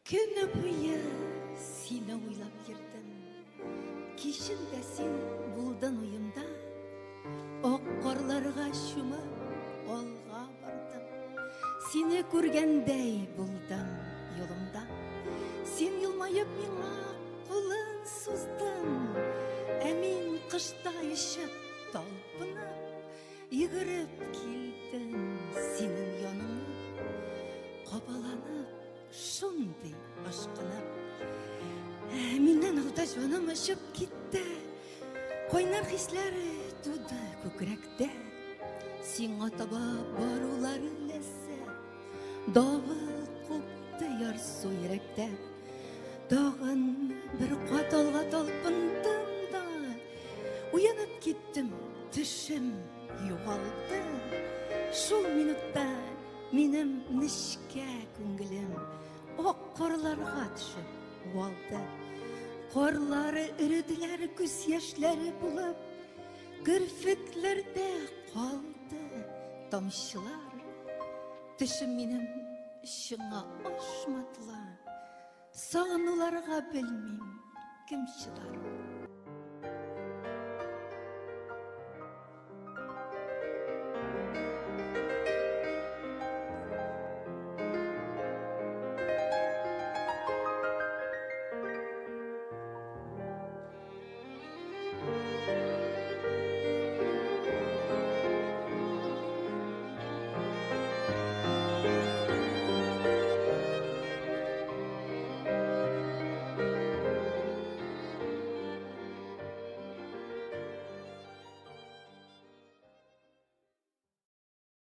Көне буе сине уйлап йөрдем. Кичен дә син булдың уемда. Ак карларга чумып алга бардым. Сине күргәндәй булдым юлымда. Син елмаеп миңа кулын суздың. Ә мин кыштай очып, талпынып, йөгереп килдем синең яныңа. Кабаланып, шундый ашкынып. Миннән алда җаным очып китте. Кайнар хисләр туды күкрәктә. Сиңа таба барулар ләззәт. Давыл купты ярсу йөрәктә. Тагын бер кат алга талпындым да, уянып киттем, төшем югалды. Шул минутта минем нечкә күңелем ак карларга төшеп уалды. Карлары эределәр күз яшьләре булып, керфекләрдә калды тамчылар. Төшем минем чыңа ашмадыла. Сагынуларга белмим, кем чыдар.